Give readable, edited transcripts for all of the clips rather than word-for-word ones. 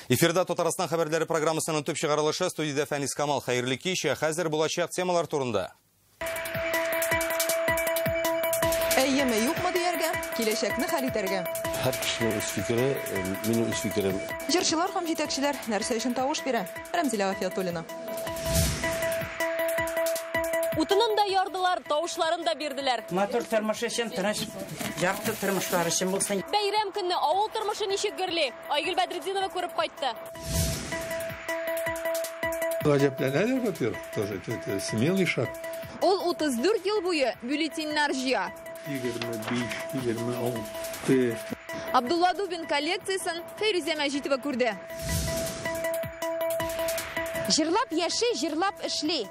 Эфирда Татарстан хәбәрләре программасының төп чыгарылышы. Студиядә Фәнис Камал. Хәерле кич. Хәзер булачак темалар турында. Әйеме, юкмы дияргә, киләчәкне хәл итәргә. Һәр кешенең үз фикере, минем үз фикерем. Җырчылар һәм җитәкчеләр нәрсә өчен тавыш бирә? Рәмзилә Гафиятуллина. Утынын да ярдылар, тавышларын да бирделәр. Матур тормыш өчен, тыныч, якты тормышлар өчен булсын. Бәйрәм көнне авыл тормышы ничек гөрли? Айгөл Бәдретдинова күреп кайтты. Гаҗәпләнәләр, во-первых, тоже это смелый шаг. Ул 34 ел буе бюллетеньнәр җыя. 25, 26. Абдулла Дубин коллекциясен Фәйрүзә Мәҗитова күрде. Җырлап яши, җырлап эшли.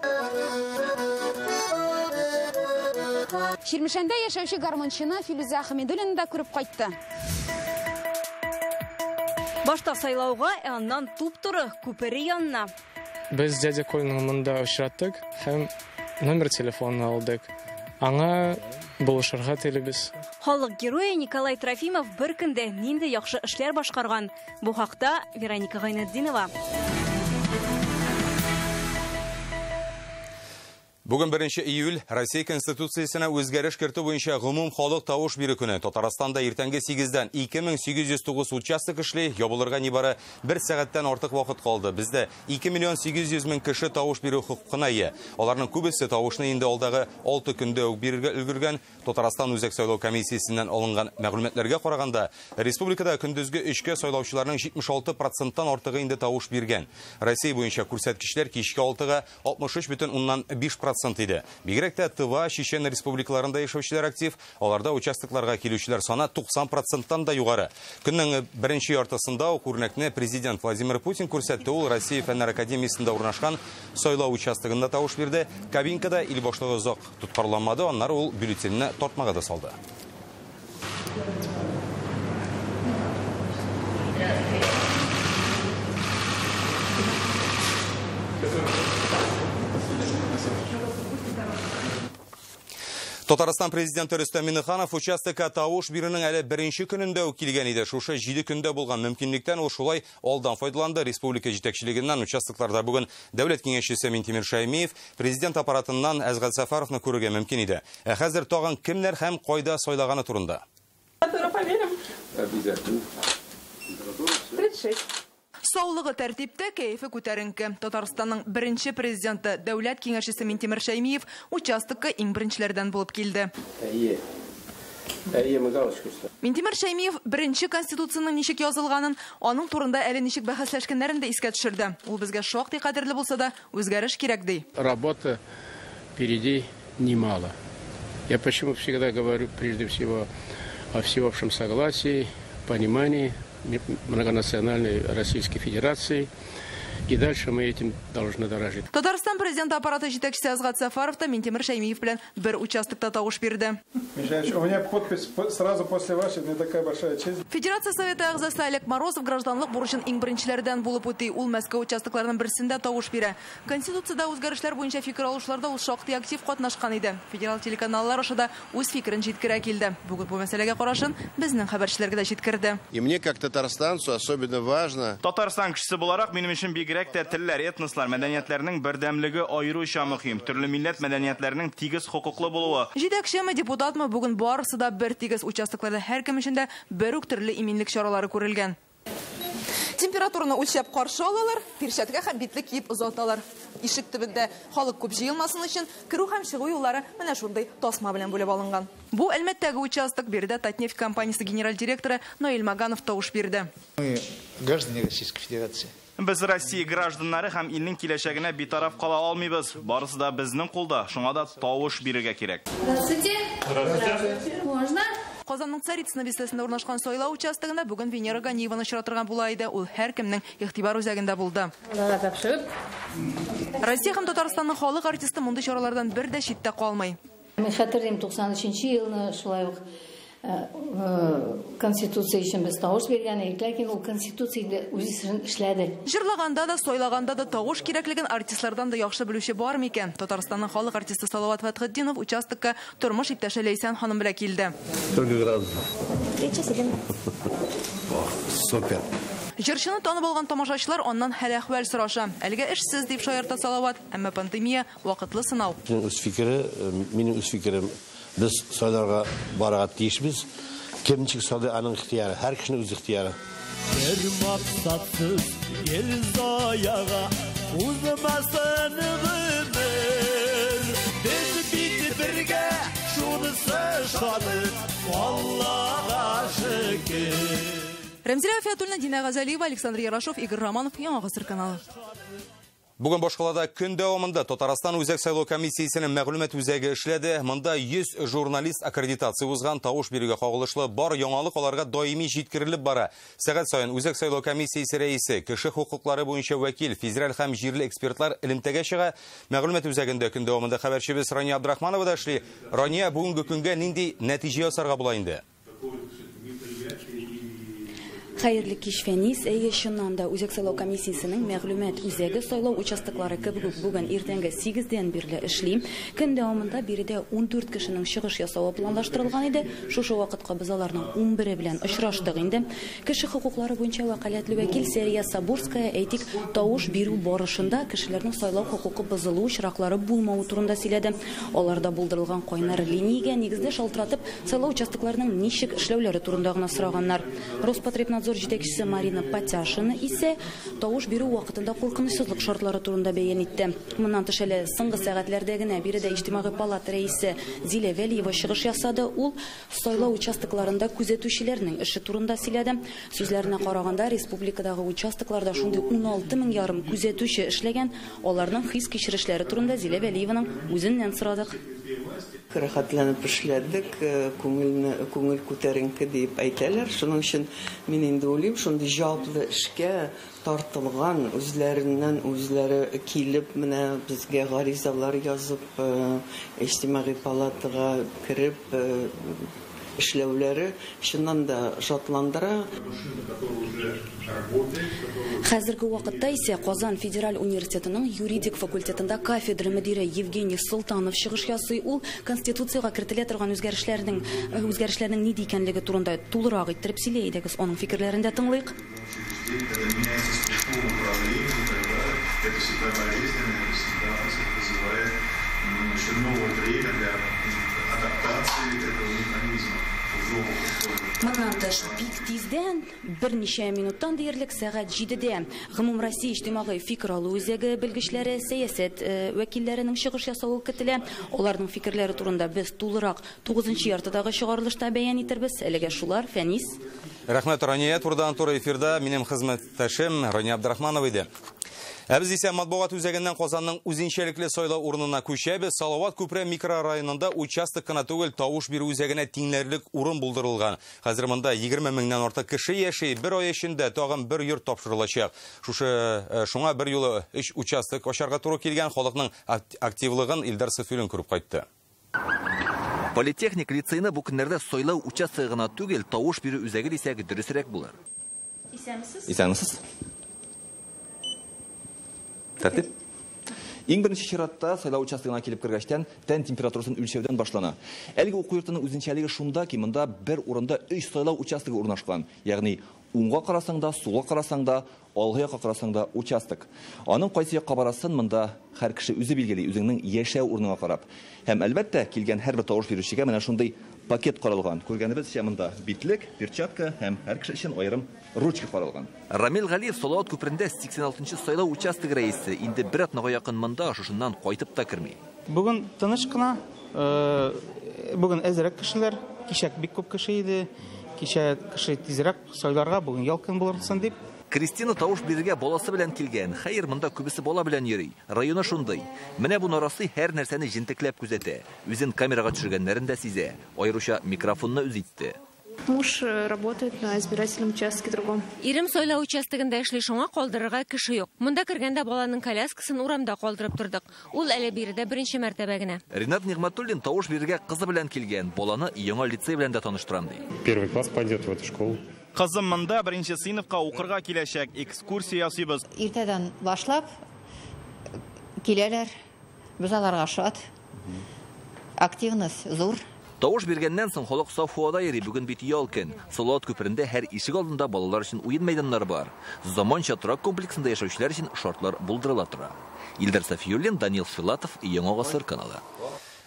Чирмешәндә яшәүче гармунчыны Филүзә Хәмидуллина да күреп кайтты. Башта сайлауга, ә аннан туп-туры күпере янына. Без дядя Коляны монда очраттык һәм номер телефонын алдык. Аңа булышырга телибез. Халык герое Николай Трофимов бер көндә нинди яхшы эшләр башкарган. Бу хакта Вероника Гайнетдинова. Бүген 1 июль Россия Конституциясенә үзгәреш кертү буенча гомум халык тавыш бирү көне. Татарстанда иртәнге 8-дән 2809 участок эшли, ябылырга нибары 1 сәгатьтән артык вакыт калды. Бездә 2 миллион 800 мең кеше тавыш бирү хокукына ия. Аларның күбесе тавышны инде алдагы 6 көндә үк бирергә өлгергән. Татарстан Үзәк сайлау комиссиясеннән алынган мәгълүматларга караганда, республикада көндезге 3-кә сайлаучыларның 76%-тан артыгы инде тавыш биргән. Россия буенча күрсәткечләр кичке 6-га 63,5% иде. Бигрәк тә Тыва, Чечен республикаларында яшәүчеләр актив, аларда участокларга килүчеләр саны 90%-тан да югары. Көннең беренче яртысында ук үрнәкне президент Владимир Путин күрсәтте. Ул Россия Фәннәр академиясендә урнашкан сайлау участогында тавыш бирде. Кабинкада ил башлыгы озак тоткарланмады, аннары ул бюллетеньне тартмага да салды. Татарстан президенты Рөстәм Миңнеханов участокка тавыш бирүнең әле беренче көнендә үк килгән иде. Шушы 7 көндә булган мөмкинлектән ул шулай алдан файдаланды. Республика җитәкчелегеннән участокларда бүген Дәүләт киңәшчесе Минтимер Шәймиев, президент аппаратыннан Әсгать Сәфәровны күрергә мөмкин иде. Ә хәзер тагын кемнәр һәм кайда сайлаганы турында. Обязательно. 36. Саулыгы тәртиптә, кәефе күтәренке. Татарстанның беренче президенты, Дәүләт киңәшчесе Минтимер Шәймиев участокка иң беренчеләрдән булып килде. Әйе. Әйе, мы галочку ставим. Минтимер Шәймиев беренче конституцияның ничек язылганын, аның турында әле ничек бәхәсләшкәннәрен дә искә төшерде. Ул безгә шактый кадерле булса да, үзгәреш кирәк ди. Работа впереди немало. Я почему всегда говорю прежде всего о всеобщем согласии, понимании многонациональной Российской Федерации. И дальше мы этим должны дорожить. Татарстан президенты аппараты җитәкчесе Әсгать Сәфәров та Минтимер Шәймиев белән бер участокта тавыш бирде. Михаил, у меня подпись сразу после вашей, мне такая большая честь. Федерация Советы әгъзасы Олег Морозов гражданлык бурычын иң беренчеләрдән булып үти. Ул Мәскәү участокларының берсендә тавыш бирә. Конституциядә үзгәрешләр буенча фикер алышуларда ул шактый актив катнашкан иде. Федераль телеканаллар аша да үз фикерен җиткерә килде. Бүген бу мәсьәләгә карашын безнең хәбәрчеләргә дә җиткерде. И мне, как татарстанцу, особенно важно. Татарстан кешесе буларак минем өчен бигрәк тә телләр, этнослар, мәдәниятләрнең бердәмлеге аеруча мөһим. Төрле милләт мәдәниятләренең тигез хокуклы булуы. Җитәкчеме, депутатмы, бүген барысы да бер тигез. Участокларда һәркем өчен дә бер үк төрле иминлек чаралары күрелгән. Температураны үлчәп каршы алалар, перчатка һәм битлек киеп озаталар. Ишек төбендә халык күп җыелмасын өчен керү һәм чыгу юллары менә шундый тасма белән бүлеп алынган. Бу Әлмәттәге участок, биредә Татнефть компаниясе генераль директоры Наил Маганов тавыш бирде. Мы граждане Российской Федерации. Без Россия гражданнары һәм илнең киләчәгенә битараф кала алмыйбыз. Барысы да безнең кулда, шуңа да тавыш бирергә кирәк. Здравствуйте. Здравствуйте. Можно? Казанның Царицыно бистәсендә урнашкан сайлау участогында бүген Венера Ганиеваны очратырга була иде. Ул һәркемнең игътибар үзәгендә булды. Россия һәм Татарстанның халык артисты мондый чаралардан бер дә читтә калмый. Мин хәтерлим 93 елны шулай ук Конституция өчен без тавыш биргән идек, ләкин ул Конституция инде үз эшен эшләде. Җырлаганда да, сайлаганда да тавыш кирәклеген артистлардан да яхшы белүче бар микән? Татарстанның халык артисты Салават Фәтхетдинов участокка тормыш иптәше Ләйсән ханым белән килде. Сколько градусов? 37. Супер. Җырчыны танып алган тамашачылар аннан хәл-әхвәл сораша. Әлегә эшсез дип шаярта Салават, әмма пандемия вакытлы сынау. Үз фикере, минем үз фикерем, без сайларга барырга тиешбез. Кем ничек сайлый, аның ихтыяры, һәр кешенең үз ихтыяры. Бер максатсыз ел заяга узмасын гомер. Без бит бергә, шунысы шатлык, Аллага шөкер. Рәмзилә Фәтуллина, Дина Газалиева, Александр Ярашов, Игорь Романов, Яңа Гасыр каналы. Бүген башкалада көн дәвамында Татарстан Үзәк сайлау комиссиясенең мәгълүмат үзәге эшләде. Монда 100 журналист аккредитация узган, тавыш бирүгә кагылышлы бар яңалык аларга даими җиткерелеп бара. Сәгать саен Үзәк сайлау комиссиясе рәисе, кеше хокуклары буенча вәкил, федераль һәм җирле экспертлар элемтәгә чыга. Мәгълүмат үзәгендә көн дәвамында хәбәрчебез Рания Абдрахманова да эшли. Рания, бүгенге көнгә нинди нәтиҗә ясарга була инде? Хәерле кич, Фәнис. Әйе, чыннан да Үзәк сайлау комиссиясенең мәгълүмат үзәге сайлау участоклары кебек үк бүген иртәнге 8-дән бирле эшли. Көн дәвамында биредә 14 кешенең чыгыш ясавы планлаштырылган иде. Шушы вакытка без аларның 11-е белән очраштык инде. Кеше хокуклары буенча вәкаләтле вәкил Сәрия Сабурская, әйтик, тавыш бирү барышында кешеләрнең сайлау хокукы бозылу очраклары булмавы турында сөйләде. Аларда булдырылган кайнар линиягә нигездә шалтыратып, сайлау участокларының ничек эшләүләре турында гына сораганнар. Роспотребнадзор җитәкчесе Марина Патяшина исә тавыш бирү вакытында куркынычсызлык шартлары турында бәян итте. Моннан тыш әле соңгы сәгатьләрдә генә биредә Иҗтимагый палата рәисе Зилә Вәлиева чыгыш ясады. Ул сайлау участокларында күзәтүчеләрнең эше турында сөйләде. Сүзләренә караганда, республикадагы участокларда шундый 16 мең ярым күзәтүче эшләгән. Аларның хис-кичерешләре турында Зилә Вәлиеваның үзеннән сорадык. Рәхәтләнеп эшләдек, күңел күтәренке дип әйтәләр. Шуның өчен мин инде уйлыйм, шундый җаваплы эшкә тартылган, үзләреннән үзләре килеп, менә безгә гаризалар язып, иҗтимагый палатага кереп эшләүләре чыннан да шатландыра. Хәзерге вакытта исә Казан федераль университетының юридик факультетында кафедра мөдире Евгений Султанов чыгыш ясый. Ул конституциягә кертелә торган үзгәрешләрнең нинди икәнлеге турында тулырак иттереп сөйли. Әйдәгез, аның фикерләрен дә тыңлыйк. Моннан тыш бик тиздән, берничә минуттан диярлек сәгать 7-дә Гомумроссия иҗтимагый фикер алу үзәге белгечләре, сәясәт вәкилләренең чыгыш ясавы көтелә. Аларның фикерләре турында без тулырак 9-нчы яртыдагы чыгарылышта бәян итербез. Әлегә шулар, Фәнис. Рәхмәт, Рания. Турыдан-туры эфирда минем хезмәттәшем Рания Абдрахманова иде. Ә без исә матбугат үзәгеннән Казанның үзенчәлекле сайлау урынына күчәбез. Салават күпере микрорайонында участок кына түгел, тавыш бирү үзәгенә тиңләрлек урын булдырылган. Хәзер монда 20 меңнән артык кеше яши. Бер ай эчендә тагын бер йорт тапшырылачак. Шуңа бер юлы 3 участок ачарга туры килгән. Халыкның активлыгын Илдар Сафиуллин күреп кайтты. Политехник лицейны бу көннәрдә сайлау участогы гына түгел, тавыш бирү үзәге дисәк дөресрәк булыр. Исәнмесез? Исәнмесез. Тәртип. Иң беренче чиратта сайлау участогына килеп кергәчтән тән температурасын үлчәүдән башлана. Әлеге уку йортының үзенчәлеге шунда ки, монда бер урында 3 сайлау участогы урнашкан. Ягъни уңга карасаң да, сулга карасаң да, алгы якка карасаң да участок. Аның кайсы якка барасын монда һәр кеше үзе билгели, үзеңнең яшәү урыныңа карап. Һәм әлбәттә, килгән һәрбер тавыш бирүчегә менә шундый пакет каралган. Күргәнебезчә, монда битлек, перчатка һәм һәр кеше өчен аерым ручка каралган. Рамил Галиев Салават күперендә 86-нчы сайлау участогы рәисе. Инде бер атнага якын монда, шушыннан кайтып та керми. Бүген тыныч кына, бүген әзрәк кешеләр, кичә бик күп кеше иде. Кичә кеше тизрәк сайларга, бүген ял көн булырсын дип. Кристина тавыш бирергә баласы белән килгән. Хәер, монда күбесе бала белән йөри. Районы шундый. Менә бу нарасый һәр нәрсәне җентекләп күзәтә. Үзен камерага төшергәннәрен дә сизә. Аеруча микрофонны үз итте. Муж работает на избирательном участке другом. Ирем сайлау участогында эшли, шуңа калдырырга кеше юк. Монда кергәндә баланың коляскасын урамда калдырып тордык. Ул әле биредә беренче мәртәбә генә. Ринат Нигматуллин тавыш бирергә кызы белән килгән. Баланы яңа лицей белән дә таныштырам ди. Первый класс пойдет в эту школу. Кызым монда беренче сыйныфка укырга киләчәк. Экскурсия ясыйбыз. Иртәдән башлап киләләр. Без аларга шат. Активность зур. Тавыш биргәннән соң халык саф һавада йөри. Бүген бит ял көн. Салават күперендә һәр ишек алдында балалар өчен уен мәйданнары бар. Заманча торак комплексында яшәүчеләр өчен шартлар булдырыла тора. Илдар Сафиуллин, Данил Филатов, Яңа Гасыр каналы.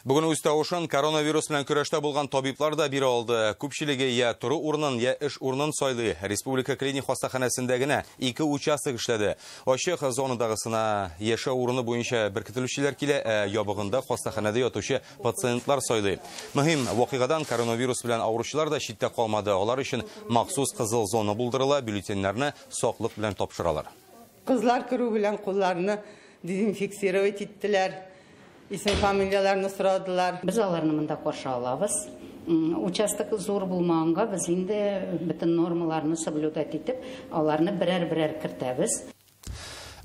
Бүген үз тавышын коронавирус белән көрәштә булган табиблар да бирә алды. Күпчелеге я тору урынын, я эш урынын сайлый. Республика клиник хастаханәсендә генә 2 участок эшләде. Ачык зонадагысына яшәү урыны буенча беркетелүчеләр килә, ә ябыгында хастаханәдә ятучы пациентлар сайлый. Мөһим вакыйгадан коронавирус белән авыручылар да читтә калмады. Алар өчен махсус кызыл зона булдырыла, бюллетеньнәрне саклык белән тапшыралар. Кызлар керү белән кулларны дезинфицировать иттеләр. Исем фамилияләрне сорадылар. Без аларны монда каршы алабыз. Участок зур булмаганга без инде бөтен нормаларны соблюдать итеп, аларны берәр-берәр кертәбез.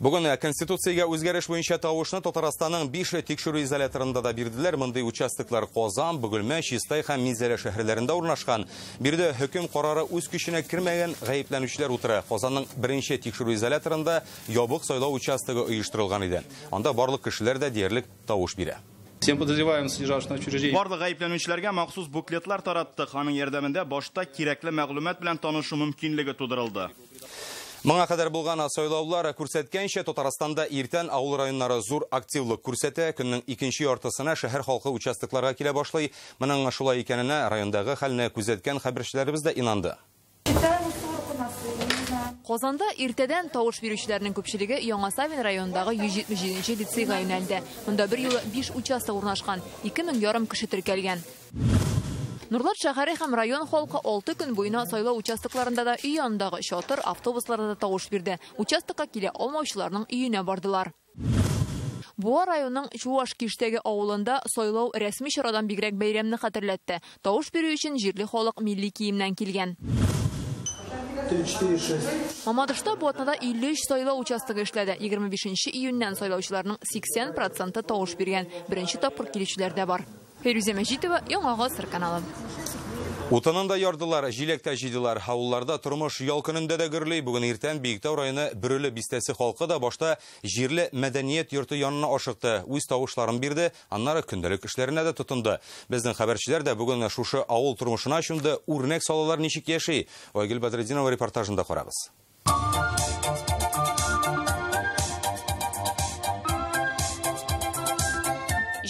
Бүген Конституциягә үзгәреш буенча тавышны Татарстанның 5 тикшерү изоляторында да бирделәр. Мондый участоклар Казан, Бөгелмә, Чистай һәм Минзәлә шәһәрләрендә урнашкан. Биредә хөкем карары үз көченә кермәгән гаепләнүчеләр утыра. Казанның беренче тикшерү изоляторында ябык сайлау участогы оештырылган иде. Анда барлык кешеләр дә диярлек тавыш бирә. Всем подозреваемым, содержавшим учреждение. Барлык гаепләнүчеләргә махсус буклетлар тараттык. Аның ярдәмендә башта кирәкле мәгълүмат белән танышу мөмкинлеге тудырылды. Моңа кадәр булган сайлаулар күрсәткәнчә, Татарстанда иртән авыл районнары зур активлык күрсәтә. Көннең икенче яртысына шәһәр халкы участокларга килә башлый. Моның шулай икәненә райондагы хәлне күзәткән хәбәрчеләребез дә инанды. Казанда иртәдән тавыш бирүчеләрнең күпчелеге Яңа Савин районындагы 177 лицейга юнәлде. Монда бер юлы 5 участок урнашкан, 2500 кеше теркәлгән. Нурлат шәһәре һәм район халкы 6 көн буена сайлау участокларында да, өй янындагы чатыр, автобусларда да тавыш бирде. Участокка килә алмаучыларның өенә бардылар. Буа районының Чуаш Киштәге авылында сайлау рәсми чарадан бигрәк бәйрәмне хәтерләтте. Тавыш бирү өчен җирле халык милли киемнән килгән. 3, 4, 6. Мамадышта бу атнада 53 сайлау участогы эшләде. 25 июньнән сайлаучыларның 80% тавыш биргән. Беренче тапкыр килүчеләр дә бар. Фирүзә Мәҗитова, Яңа Гасыр каналы. Утынын да ярдылар, җиләк тә җыйдылар. Авылларда тормыш ял көнендә дә гөрли. Бүген иртән Биектау районы Бөреле бистәсе халкы да башта җирле мәдәният йорты янына ашыкты. Үз тавышларын бирде, аннары көндәлек эшләренә дә тотынды. Безнең хәбәрчеләр дә бүген шушы авыл тормышына чумды. Үрнәк салалар ничек яши? Айгөл Бәдретдинова репортажында карагыз.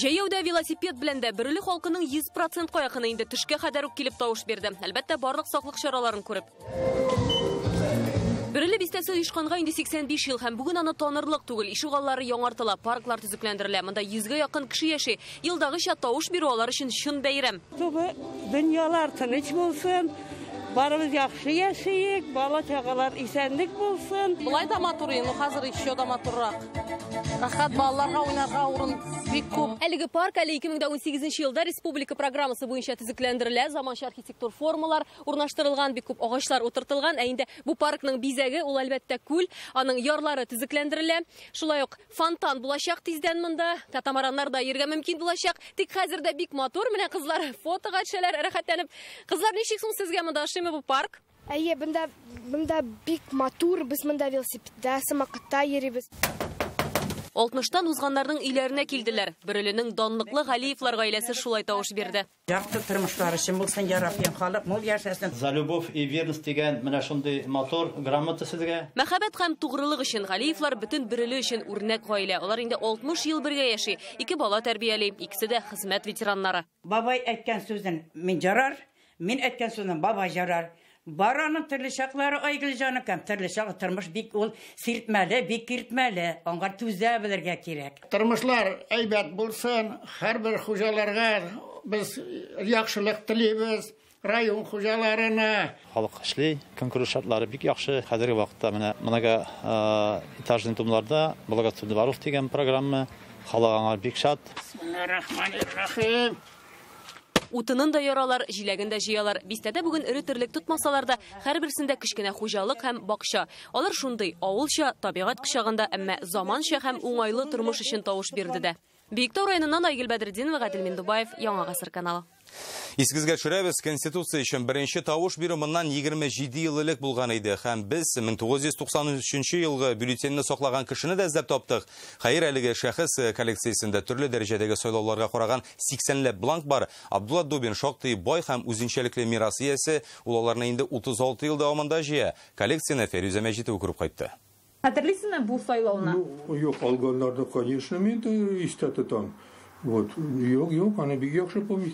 Җәяүдә велосипед белән дә Бөреле халкының 100% якыны инде төшкә кадәр үк килеп тавыш бирде. Әлбәттә, барлык саклык чараларын күреп. Бөреле бистәсе оешканга инде 85 ел һәм бүген аны танырлык түгел. Ишегаллары яңартыла, парклар төзекләндерелә. Монда 100гә якын кеше яши. Елдагыча тавыш бирү алар өчен чын бәйрәм. Тубы дөньялар тыныч булсын. Барыбыз яхшы яшәйек, бала чагалар исәнлек булсын. Былай да матур, но хәзер еще да матуррак. Рәхәт балаларга уйнарга урын бик күп. Әлеге парк әле 2018 елда республика программасы буенча төзекләндерелә. Заманча архитектур формалар урнаштырылган, бик күп агачлар утыртылган. Ә инде бу паркның бизәге ул әлбәттә күл, аның ярлары төзекләндерелә. Шулай ук фонтан булачак тиздән монда, катамараннар да йөрергә мөмкин булачак. Тик хәзер дә бик матур. Менә кызлар фотога төшәләр, рәхәтләнеп. Кызлар, ничек соң сезгә монда ошыймы бу парк? Әйе, бында бик матур, без монда велосипедта, самокатта йөрибез. 60-тан узганнарның өйләренә килделәр. Бөрөленең данлыклы Галиевлар гаиләсе шулай тавыш бирде. Якты тормышлар өчен булсын, яраппин халык мул яшәсен. За любовь и верность дигән менә шундый матур грамота сезгә. Мәхәббәт һәм тугрылык өчен Галиевлар бөтен Бөреле өчен үрнәк гаилә. Алар инде 60 ел бергә яши. Ике бала тәрбияли, икесе дә хезмәт ветераннары. Бабай әйткән сүзен мин жарар, мин әйткән сүзен бабай жарар. Бар аның төрле чаклары, Айгөл җаныкам, төрле чагы тормыш бик ул сиртмәле, бик киртмәле, аңа түзә белергә кирәк. Тормышлар әйбәт булсын, һәрбер хуҗаларга без яхшылык телибез, район хуҗаларына. Халык эшли, көнкүреш шартлары бик яхшы. Хәзерге вакытта менә многоэтажный домнарда благоустройство дворов дигән программа, халык аңа бик шат. Бисмиллаһир-рахманир-рахим. Утынын да яралар, җиләген дә җыялар. Бистәдә бүген эре терлек тотмасалар да, һәрберсендә кечкенә хуҗалык һәм бакча. Алар шундый авылча, табигать кочагында, әмма заманча һәм уңайлы тормыш өчен тавыш бирде дә. Биектау районыннан Айгөл Бәдретдинова, Гадел Миндубаев, Яңа Гасыр каналы. Исегезгә төшерәбез, Конституция өчен беренче тавыш бирү моннан 27 ел элек булган иде. Һәм без 1993 елгы бюллетеньне саклаган кешене дә эзләп таптык. Хәер, әлеге шәхес коллекциясендә төрле дәрәҗәдәге сайлауларга караган 80ләп бланк бар. Абдулла Дубин шактый бай һәм үзенчәлекле мирас иясе. Ул аларны инде 36 ел дәвамында җыя. Коллекцияне Фәрүзә Мәҗитова күреп кайтты. Хәтерлисезме бу сайлауны? Юк, алганнарны, конечно, мин истә тотам. Вот, юк, юк, аны бик яхшы помню.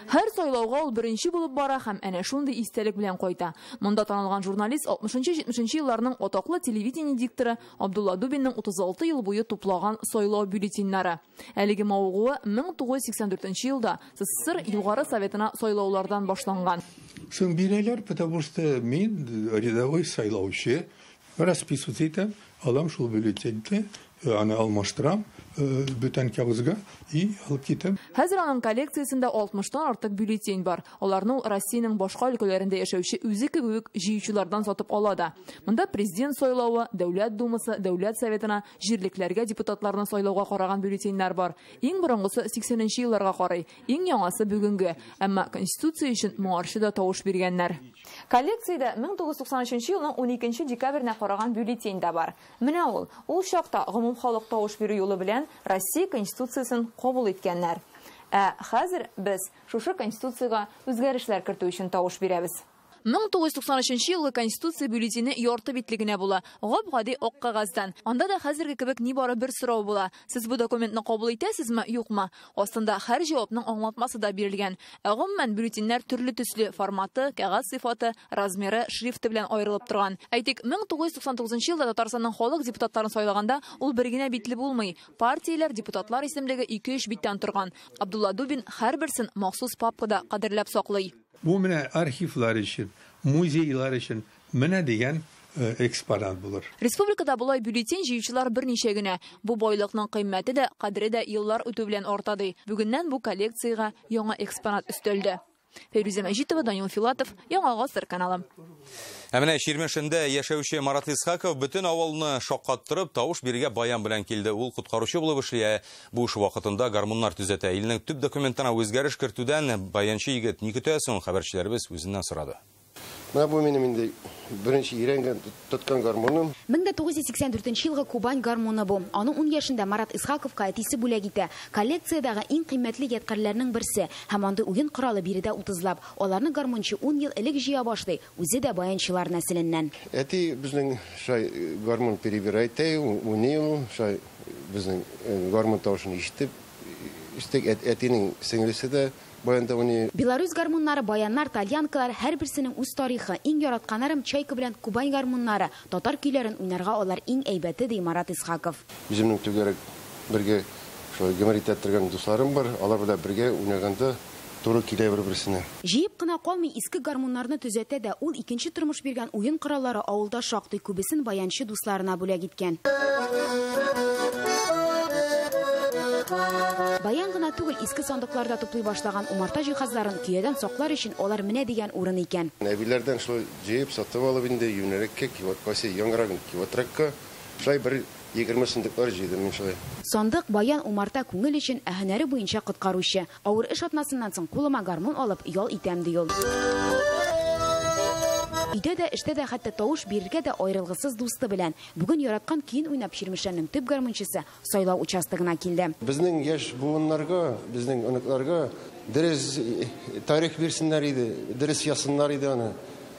Һәр сайлауга ул беренче булып бара һәм әнә шундый истәлек белән кайта. Монда танылган журналист 60-70 елларның атаклы телевидение дикторы Абдулла Дубинның 36 ел буе туплаган сайлау бюллетеньнәре. Әлеге мавыгуы 1984 елда СССР Югары Советына сайлаулардан башланган. Соң бирәләр, потому что мин рядовой сайлаучы, расписываться итәм, алам шул бюллетеньне, аны алмаштырам бүтән кәгазьгә и алып китәм. Хәзер аның коллекциясендә 60-тан артык бюллетень бар. Аларны ул Россиянең башка өлкәләрендә яшәүче үзе кебек үк җыючылардан сатып ала да. Монда президент сайлавы, Дәүләт Думасы, Дәүләт Советына, җирлекләргә депутатларны сайлауга караган бюллетеньнәр бар. Иң борынгысы 80-нче елларга карый, иң яңасы бүгенге. Әмма Конституция өчен моңарчы да тавыш биргәннәр. Коллекциядә 1993 елның 12 декабренә караган бюллетень дә бар. Менә ул. Ул чакта гомумхалык тавыш бирү юлы белән Россия Конституциясен кабул иткәннәр. Ә хәзер без шушы Конституциягә үзгәрешләр кертү өчен тавыш бирәбез. 1993 елгы Конституция бюллетене ярты битле генә була. Гап-гади ак кәгазьдән. Анда да хәзерге кебек нибары бер сорау була. Сез бу документны кабул итәсезме, юкмы? Астында һәр җавапның аңлатмасы да бирелгән. Ә гомумән бюллетеньнәр төрле төсле, форматы, кәгазь сыйфаты, размеры, шрифты белән аерылып торган. Әйтик, 1999 елда Татарстанның халык депутатларын сайлаганда ул бер генә битле булмый. Партияләр, депутатлар исемлеге 2-3 биттән торган. Абдулла Дубин һәрберсен махсус папкада кадерләп саклый. Бу менә архивлар өчен, музейлар өчен менә дигән экспонат булыр. Республикада болай бюллетень җыючылар берничә генә. Бу байлыкның кыйммәте дә, кадере дә еллар үтү белән арта ди. Бүгеннән бу коллекциягә яңа экспонат өстәлде. Фәйрүзә Мәҗитова, Данил Филатов, Яңа Гасыр каналы. Ә менә Чирмешәндә яшәүче Марат Исхаков бөтен авылны шаккаттырып, тавыш бирергә баян белән килде. Ул коткаручы булып эшли. Бу эш вакытында гармуннар төзәтә. Илнең төп документына үзгәреш кертүдән баянчы егет ни көтә соң? Хәбәрчеләребез үзеннән сорады. Менә бу минем инде беренче өйрәнгән тоткан гармуным. 1984 елгы Кубань гармуны бу. Аны 10 яшендә Марат Исхаковка әтисе бүләк итә. Коллекциядәге иң кыйммәтле ядкарьләрнең берсе һәм андый уен коралы биредә 30лап. Аларны гармунчы 10 ел элек җыя башлый. Үзе дә баянчылар нәселеннән. Әти безнең шай гармун перебирай итә, уйный ул, шай безнең гармун тавышын ишетеп, истек әтинең сеңлесе дә баянда уйный. Беларусь гармуннары, баяннар, тальянкалар һәрберсенең үз тарихы. Иң яратканнарым Чайка белән Кубань гармуннары. Татар көйләрен уйнарга алар иң әйбәте, ди Марат Исхаков. Үземнең түгәрәк бергә шулай гомер итә торган дусларым бар. Алар белән бергә уйнаганда туры килә бер-берсенә. Җыеп кына калмый, иске гармуннарны төзәтә дә. Ул икенче тормыш биргән уен кораллары авылда шактый, күбесен баянчы дусларына бүләк иткән. Баян гына түгел, иске сандыкларда туплый башлаган умарта җиһазларын көядән саклар өчен алар менә дигән урын икән. Әбиләрдән шулай җыеп сатып алып инде юнәрәккә, киваткасы яңгырагын киватракка шулай бер 20 сандыклар җыйдым мин шулай. Сандык, баян, умарта күңел өчен, ә һөнәре буенча коткаручы. Авыр эш атнасыннан соң кулыма гармун алып ял итәм ди ул. Өйдә дә, эштә дә, хәтта тавыш бирергә дә аерылгысыз дусты белән. Бүген яраткан көен уйнап Чирмешәннең төп гармунчысы сайлау участогына килде. Безнең яшь буыннарга, безнең оныкларга дөрес тарих бирсеннәр иде, дөрес язсыннар иде аны.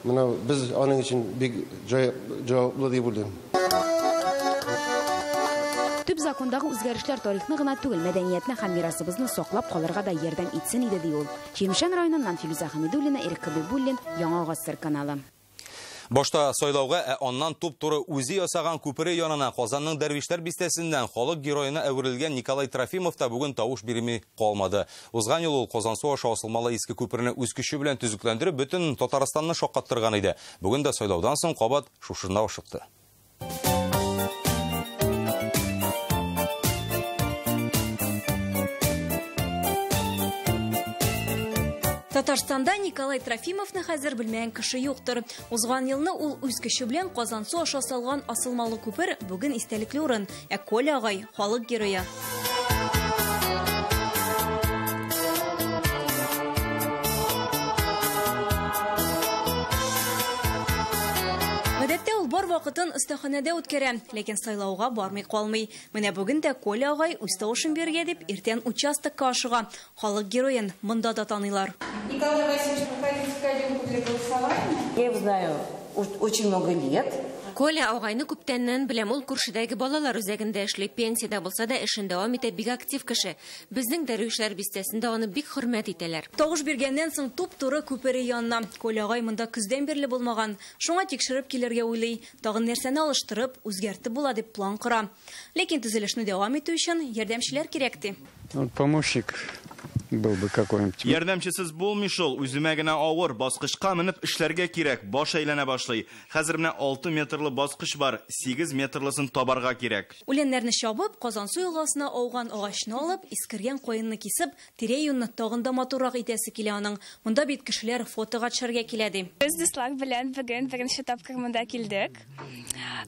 Менә без аның өчен бик җаваплы дип уйлыйм. Төп закондагы үзгәрешләр тарихны гына түгел, мәдәниятне һәм мирасыбызны саклап калырга да ярдәм итсен иде, ди ул. Чирмешән районыннан Филүзә Хәмидуллина, Ирек Хәбибуллин, Яңа Гасыр каналы. Башта сайлауга, ә аннан туп-туры үзе ясаган күпере янына Казанның Дәрвишләр бистәсеннән халык героена әверелгән Николай Трофимов та бүген тавыш бирми калмады. Узган ел ул Казансу аша асылмалы иске күперне үз көче белән төзекләндереп, бөтен Татарстанны шаккаттырган иде. Бүген дә сайлаудан соң кабат шушында ашыкты. Татарстанда Николай Трофимовны хәзер белмәгән кеше юктыр. Узган елны ул үз көче белән Казансу аша салган асылмалы күпер бүген истәлекле урын. Ә Коля агай халык герое. вакытын остаханәдә үткәрә, ләкин сайлауга бармый калмый. Менә бүген дә Коля агай үз тавышын бирергә дип иртән участокка ашыга. Халык героен монда да таныйлар. Николай Васильевич, проходите в кабинку для голосования. Я его знаю очень много лет. Коля агайны күптәннән беләм, ул күршедәге балалар үзәгендә эшли, пенсиядә булса да эшен дәвам итә, бик актив кеше. Безнең Дәрвишләр бистәсендә аны бик хөрмәт итәләр. Тавыш биргәннән соң туп-туры күпере янына. Коля агай монда көздән бирле булмаган. Шуңа тикшереп килергә уйлый. Тагын нәрсәне алыштырып, үзгәртеп була дип план кора. Ләкин төзелешне дәвам итү өчен ярдәмчеләр кирәк ди. Помощник был бы какой-нибудь. Ярдәмчесез булмый шул, үземә генә авыр, баскычка менеп эшләргә кирәк, баш әйләнә башлый. Хәзер менә 6 метрлы баскыч бар, 8 метрлысын табарга кирәк. Үләннәрне чабып, Казансу елгасына ауган агачны алып, искергән каенны кисеп, тирә-юньне тагын да матуррак итәсе килә аның. Монда бит кешеләр фотога төшәргә килә ди. Без дуслар белән бүген беренче тапкыр монда килдек.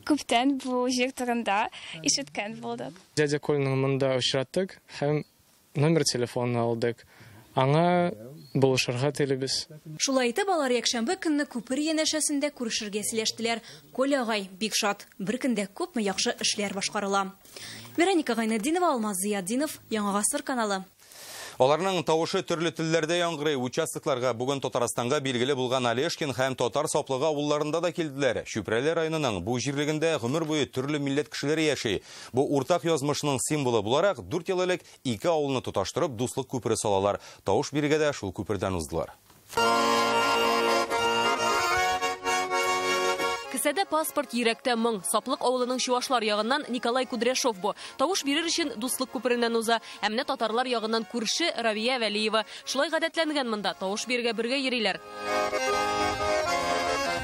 Күптән бу җир турында ишеткән булдык. Дядя Коляны монда очраттык һәм номер телефонын алдык. Аңа булышырга телибез. Шулай итеп, алар якшәмбе көнне күпер янәшәсендә күрешергә сөйләштеләр. Коля агай бик шат. Бер көндә күпме яхшы эшләр башкарыла. Вероника Гайнетдинова, Алмаз Зиятдинов, Яңа Гасыр каналы. Аларның тавышы төрле телләрдә яңгырый. Участокларга бүген Татарстанга билгеле булган Алешкин һәм Татар Саплыгы авылларында да килделәр. Чүпрәле районының бу җирлегендә гомер буе төрле милләт кешеләре яши. Бу уртак язмышның символы буларак 4 ел элек ике авылны тоташтырып дуслык күпере салалар. Тавыш бирергә дә шул күпердән уздылар. Кесәдә паспорт, йөрәктә моң. Саплык авылының чувашлар ягыннан Николай Кудряшов бу. Тавыш бирер өчен дуслык күпереннән уза. Ә менә татарлар ягыннан күрше Равия Вәлиева. Шулай гадәтләнгән монда. Тавыш бирергә бергә йөриләр.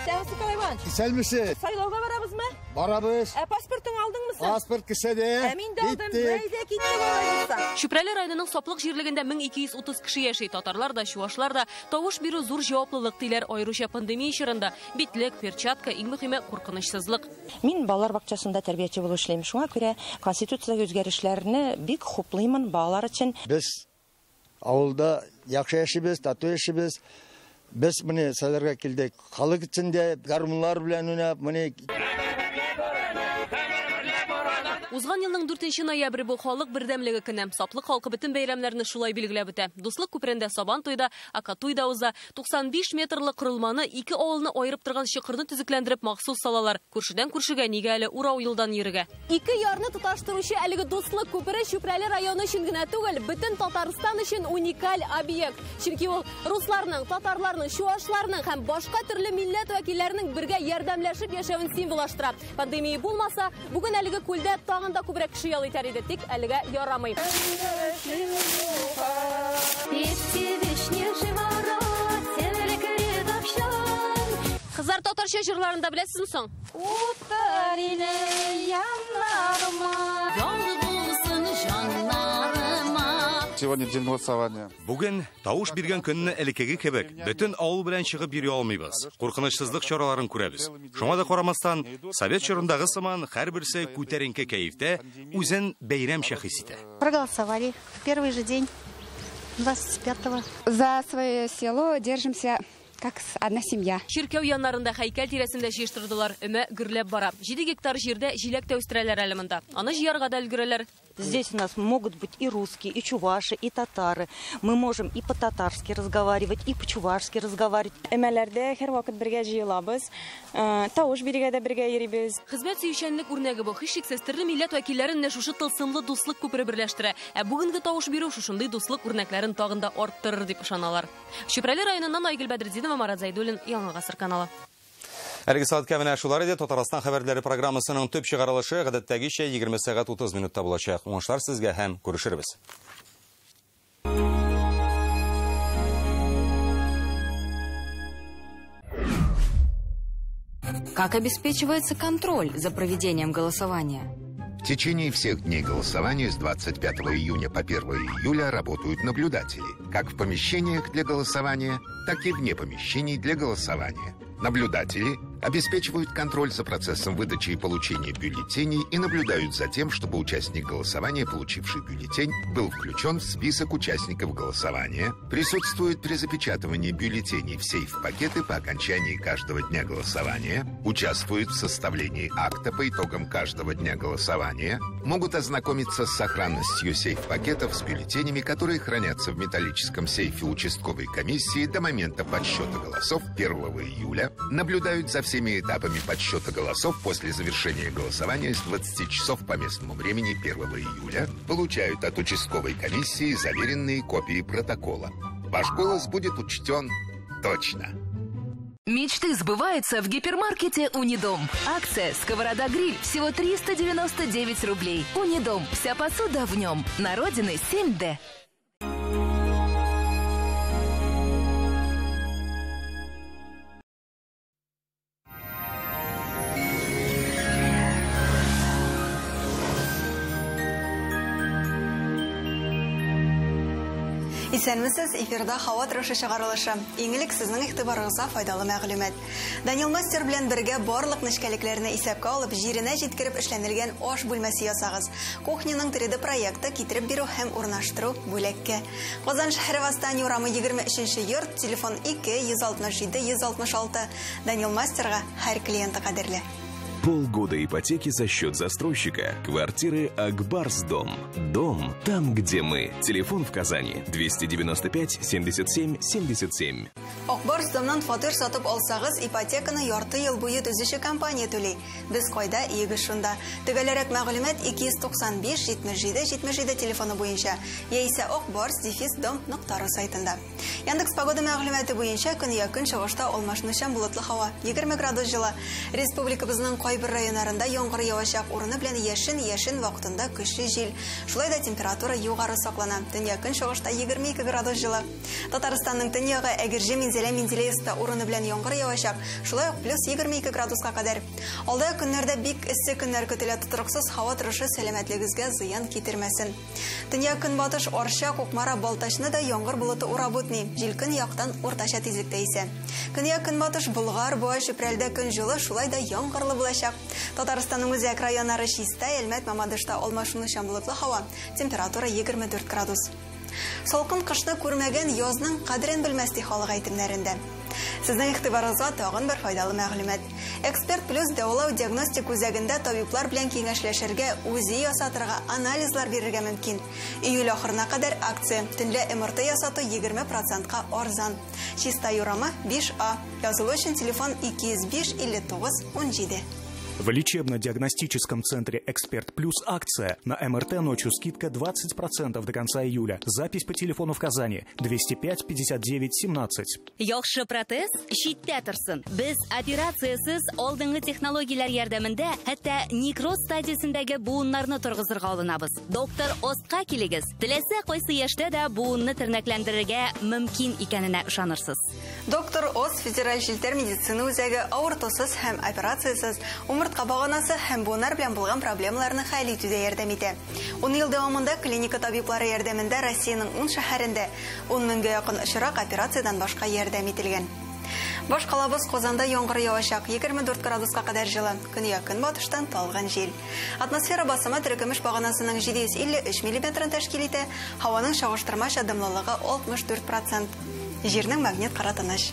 Сәлам, Николай Иванович. Исәнмесез. Сайлауга барабызмы? Барабыз. Ә паспортың алдыңмы син? Паспорт кесәдә. Ә мин дә алдым. Әйдә киттек алай булса. Чүпрәле районының Саплык җирлегендә 1230 кеше яши. Татарлар да, чувашлар да. Тавыш бирү зур җаваплылык диләр, аеруча пандемия чорында. Битлек, перчатка, иң мөһиме куркынычсызлык. Мин балалар бакчасында тәрбияче булып эшлим. Шуңа күрә конституциядәге үзгәрешләрне бик хуплыймын балалар өчен. Без авылда яхшы яшибез, тату яшибез. Без моны сайларга килдек. Халык эчендә гармуннар белән уйнап, моны. Узган елның 4 ноябре бу халык бердәмлеге көне. Саплык халкы бөтен бәйрәмнәрне шулай билгеләп үтә. Дуслык күперендә Сабан туйда, Акатуй да уза. 95 метрлы корылманы ике авылны аерып торган чокырны төзекләндереп махсус салалар. Күршедән күршегә нигә әле урау юлдан йөрергә. Ике ярны тоташтыручы әлеге дуслык күпере Чүпрәле районы өчен генә түгел, бөтен Татарстан өчен уникаль объект. Чөнки ул русларның, татарларның, чувашларның һәм башка төрле милләт вәкилләренең бергә ярдәмләшеп яшәвен символлаштыра. Пандемия булмаса, бүген әлеге күлдә тагын да күбрәк кеше ял итәр иде, тик әлегә ярамый. Кызлар, татарча җырларын да беләсезме соң? Утыр иле яннарыма, ял булсын җаннарыма. Сегодня день голосования. Бүген тавыш биргән көнне элеккеге кебек бөтен авыл белән чыгып йөри алмыйбыз. Куркынычсызлык чараларын күрәбез. Шуңа да карамастан, совет чорындагы сыман һәрберсе күтәренке кәефтә үзен бәйрәмчә хис итә. Проголосовали в первый же день 25-го. За свое село держимся как одна семья. Чиркәү яннарында һәйкәл тирәсендә җыештырдылар. Өмә гөрләп бара. 7 гектар җирдә җиләк тә үстерәләр әле монда. Аны җыярга да өлгерәләр. Здесь у нас могут быть и русские, и чуваши, и татары. Мы можем и по-татарски разговаривать, и по-чувашски разговаривать. Өмәләрдә һәрвакыт бергә җыелабыз. Тавыш бирергә дә бергә йөрибез. Хезмәт сөючәнлек үрнәге бу. Һичшиксез төрле милләт вәкилләрен менә шушы тылсымлы дуслык күпере берләштерә. Ә бүгенге тавыш бирү шушындый дуслык үрнәкләрен тагын да арттырыр дип ышаналар. Чүпрәле районыннан Айгөл Бәдретдинова, Марат Зайдуллин, Яңа Гасыр каналы. Әлеге сәгатькә менә шулар иде. Татарстан хәбәрләре программасының төп чыгарылышы гадәттәгечә 20 сәгать 30 минутта булачак. Уңышлар сезгә һәм күрешербез. Как обеспечивается контроль за проведением голосования? В течение всех дней голосования с 25 июня по 1 июля работают наблюдатели, как в помещениях для голосования, так и вне помещений для голосования. Наблюдатели обеспечивают контроль за процессом выдачи и получения бюллетеней и наблюдают за тем, чтобы участник голосования, получивший бюллетень, был включен в список участников голосования, присутствует при запечатывании бюллетеней в сейф-пакеты по окончании каждого дня голосования, Участвуют в составлении акта по итогам каждого дня голосования, могут ознакомиться с сохранностью сейф-пакетов с бюллетенями, которые хранятся в металлическом сейфе участковой комиссии до момента подсчета голосов 1 июля, наблюдают за всеми этапами подсчета голосов после завершения голосования с 20 часов по местному времени 1 июля, получают от участковой комиссии заверенные копии протокола. Ваш голос будет учтен точно. Мечты сбываются в гипермаркете «Унидом». Акция «Сковорода-гриль» всего 399 рублей. «Унидом». Вся посуда в нем. На Родины 7D. Исәнмесез, эфирда һава торышы чыгарылышы. Иң элек сезнең игътибарыгызга файдалы мәгълүмат. Данил Мастер белән бергә барлык нечкәлекләрне исәпкә алып, җиренә җиткереп эшләнелгән аш бүлмәсе ясагыз. Кухняның 3D проекты китереп бирү һәм урнаштыру бүләккә. Казан шәһәре Восстание урамы 23 йорт, телефон 2 167 166. Данил Мастерга һәр клиенты кадерле. Полгода ипотеки за счет застройщика. Квартиры «Акбарс Дом». Дом там, где мы. Телефон в Казани 295 77 77. «Акбарс Домнан» фатир сатып алсагыз, ипотеканы ярты ел буе төзүче компания түли. Без кайда, иегез шунда. Төгәлрәк мәгълүмат 295 77 77 телефоны буенча яисә akbars-dom.ru сайтында. Яндекс Погода мәгълүматы буенча көньяк көнчыгышта алмашынучан болытлы һава, 20 градус җылы. Республикабызның кайбер районнарында яңгыр явачак, урыны белән яшен вакытында көчле җил. Шулай да температура югары саклана. Төньяк көнчыгышта 22 градус җылы. Татарстанның төньягы Әгерҗе, Минзәлә, Менделеевскта урыны белән яңгыр явачак, шулай ук плюс 22 градуска кадәр. Алда көннәрдә бик эссе көннәр көтелә, тотрыксыз һава торышы сәламәтлегегезгә зыян китермәсен. Төньяк көнбатыш Арча, Кукмара, Балтачны да яңгыр болыты урап үтми. Җил көньяктан уртача тизлектә исә. Көньяк көнбатыш Болгар, Буа, Чүпрәлдә көн җылы, шулай да яңгырлы булачак. Татарстанның үзәк районнары Чистай, Әлмәт, Мамадышта алмашынучан болытлы һава, температура 24 градус. Салкын кышны күрмәгән язның кадерен белмәс ди халык әйтемнәрендә. Сезнең игътибарыгызга тагын бер файдалы мәгълүмат. Эксперт Плюс дәвалау диагностик үзәгендә табиблар белән киңәшләшергә, УЗИ ясатырга, анализлар бирергә мөмкин. Июль ахырына кадәр акция. Төнлә МРТ ясату 20%-ка арзан. Чистай урамы 5А. Язылу өчен телефон 205 59 17. В лечебно-диагностическом центре «Эксперт Плюс» акция. На МРТ ночью скидка 20% до конца июля. Запись по телефону в Казани 205 59 17. Яхшы протез читтә торсын. Без операциясез алдынгы технологияләр ярдәмендә хәтта некроз стадиясендәге буыннарны торгызырга алынабыз. Доктор Остка килегез. Теләсә кайсы яшьтә дә буынны тернәкләндерергә мөмкин икәненә ышанырсыз. Доктор Ост федераль челтәр медицина үзәге авыртусыз һәм операциясез умыртка баганасы һәм буыннар белән булган проблемаларны хәл итүдә ярдәм итә. 10 ел дәвамында клиника табиблары ярдәмендә Россиянең 10 шәһәрендә 10 меңгә якын очрак операциядән башка ярдәм ителгән. Башкалабыз Казанда яңгыр явачак, 24 градуска кадәр җылы. Көньяк көнбатыштан талгын җил. Атмосфера басымы терекөмеш баганасының 753 миллиметрын тәшкил итә, һаваның чагыштырмача дымлылыгы 64%. Җирнең магнит кыры тыныч.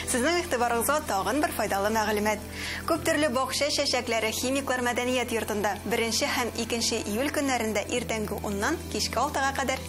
Сезнең игътибарыгызга тагын бер файдалы мәгълүмат. Күп төрле бакча чәчәкләре химиклар мәдәният йортында 1 һәм 2 июль көннәрендә иртәнге 10-нан кичке 6-га кадәр.